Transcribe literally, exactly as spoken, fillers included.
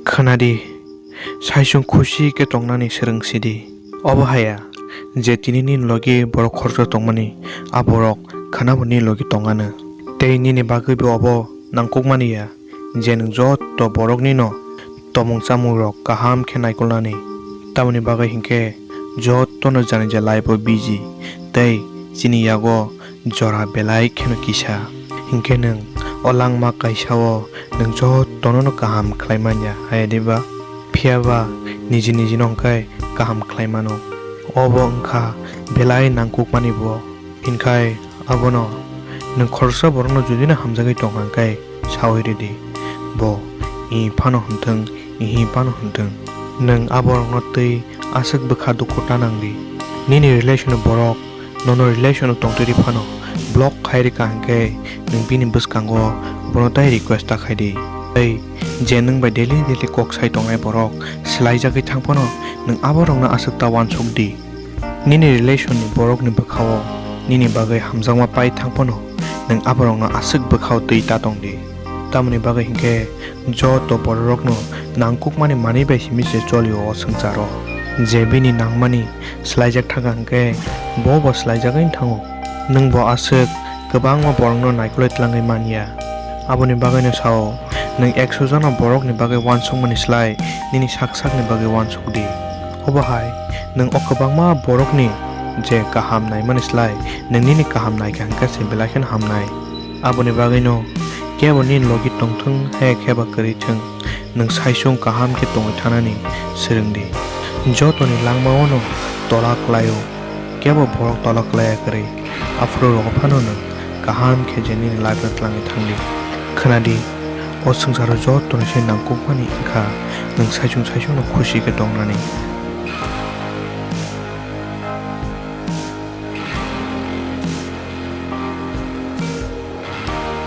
Khwnadi, saichung khusi khe tongnani swrwngsidi. Obo haya je tini nini logi borok khoroksa tongmani, a borok khwnabo nini logi tongano. Tei nini bagwibo obo nangkukmani ya je nwng joto boroknino tongmung chamungrok kaham khe naikolnani. Tamoni bagwi hinkhe jotono jani je life o busy tei chini yago jora belai kheno kisa. Hinkhe nwng o langma kaisa-o nwng jotono'-no kaham khlai man ya, haya de ba? Phiya ba niji nijino hwnkhe kaham khlai mano. Obo wngkha belai nangkukmani bo. Hinkhe abono nwng khoroksa borokno judino hamjagwi tongkha hwnkhe saui rwdi, bo ihi phano hwnthwng, ihi phano hwnthwng. Nwng a borokno twi aswk bwkha dukhu ta nangdi. Nini relation ni borok nono relation o tongtwi rwi phano block khai rwkha hwnkhe nwng bini bwskango bono tai request ta khai di. Tei je nwng bai daily daily kok sai tongnai borok swlaijagwi thang phano nwng a borokno aswk ta uansuk di. Nini relation ni borokni bwkhao nini bagwi hamjakma pai thang phano nwng a borokno aswk bwkhao twi ta tong di. Tamoni bagwi hinkhe joto bororokno nangkukmani manwi bai simi se cholio o swngcharo. Je bini nangmani swlaijak thangkha hwnkhe bo bo swlaijagwi thango. Nwng bo aswk kwbangma borokno naikolwi tlangwi man ya. Aboni bagwino sao, nwng ekso jona borokni bagwi uansukmani slai nini sak sakni bagwi uansuk di. Obo hai nwng o kwbangma borokni je kaham naimani slai nwng nini kaham naikha hwnkhe se belai kheno hamnai. Aboni bagwino kebo nini logi tongthung hai khe ba kwrwi thung, nwng saichung kaham khe tongwi thanani swrwng di. Jotoni langmao'-no tola klai-o, kebo borok tola klai ya kwrwi. Aphuru rogo phano nwng kaham khe je nini life no tlangwi thang di. Khwna di, o swngcharo joto ni se nangkukmani wngkha nwng saichung saichung no khusi khe tongnani.